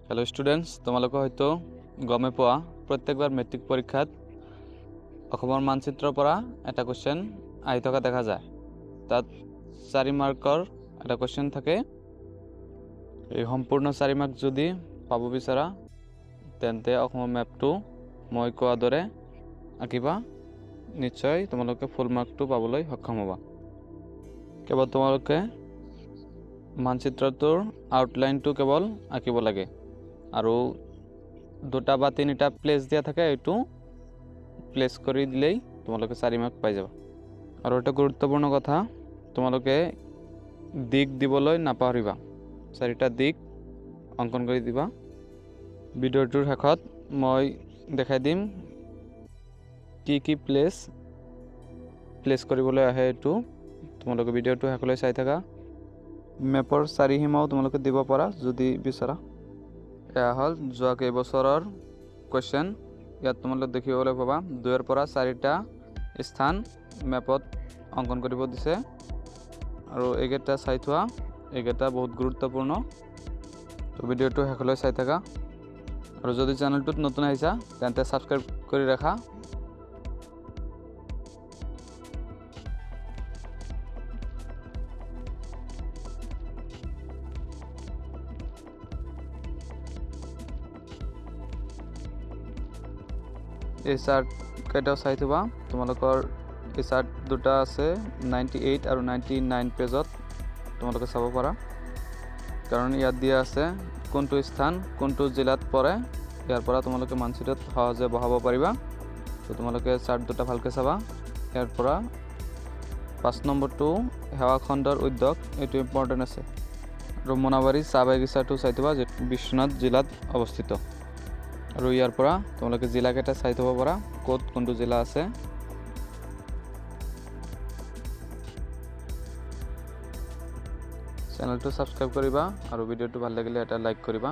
Hello' students, তোমালোকে হয়তো গমে পোৱা প্ৰত্যেকবাৰ মেট্ৰিক পৰীক্ষাত অসমৰ মানচিত্ৰৰ পৰা এটা কুৱেশ্যন আহি থকা দেখা যায়। তাত 4 মাৰ্কৰ এটা কুৱেশ্যন থাকে। এই সম্পূৰ্ণ 4 মাৰ্ক যদি পাব বিচৰা তেন্তে অসমৰ মেপটো মই কোৱাৰ দৰে আঁকিবা, নিশ্চয় তোমালোকে ফুল মাৰ্কটো পাবলৈ সক্ষম হ'বা। কেৱল তোমালোকে মানচিত্ৰটোৰ আউটলাইনটো কেৱল আঁকিব লাগে আৰু দুটা বা তিনিটা প্লেচ দিয়া থাকে, এইটো প্লেচ কৰি দিলেই তোমালোকে 4 মাৰ্ক পাই যাবা। আৰু এটা গুৰুত্বপূৰ্ণ কথা, তোমালোকে দিশ দিবলৈ নাপাহৰিবা, 4টা দিশ অংকন কৰি দিবা। ভিডিঅ'টোৰ শেষত মই দেখাই দিম কি কি প্লেচ প্লেচ কৰিবলৈ আহে, এইটো তোমালোকে ভিডিঅ'টো শেষলৈ চাই থাকা। মেপৰ 4 সীমাও তোমালোকে দিব পাৰা যদি বিচৰা। এয়া হ'ল যোৱা কেইবছৰৰ কুৱেশ্যন। ইয়াত তোমালোকে দেখিবলৈ পাবা 2ৰ পৰা 4টা স্থান মেপত অংকন কৰিব দিছে আৰু এইকেইটা চাই থোৱা, এইকেইটা বহুত গুৰুত্বপূৰ্ণ। তো ভিডিঅ'টো শেষলৈ চাই থাকা আৰু যদি চেনেলটোত নতুন আহিছা তেন্তে ছাবস্ক্ৰাইব কৰি ৰাখা। এই চাৰ্ট কেইটাও চাই থবা, তোমালোকৰ এই চাৰ্ট দুটা আছে 98 আৰু 99 পেজত তোমালোকে চাব পাৰা, কাৰণ ইয়াত দিয়া আছে কোনটো স্থান কোনটো জিলাত পৰে। ইয়াৰ পৰা তোমালোকে মানচিত্ৰত সহজে বহাব পাৰিবা। তো তোমালোকে চাৰ্ট দুটা ভালকৈ চাবা। ইয়াৰ পৰা 5 নম্বৰটো সেৱাখণ্ডৰ উদ্যোগ, এইটো ইম্পৰ্টেণ্ট আছে। আৰু মোনাবাৰী চাহ বাগিচাটো চাই থবা, যিটো বিশ্বনাথ জিলাত অৱস্থিত। আৰু ইয়াৰ পৰা তোমালোকে জিলাকেইটা চাই থব পাৰা, ক'ত কোনটো জিলা আছে। চেনেলটো ছাবস্ক্ৰাইব কৰিবা আৰু ভিডিঅ'টো ভাল লাগিলে এটা লাইক কৰিবা।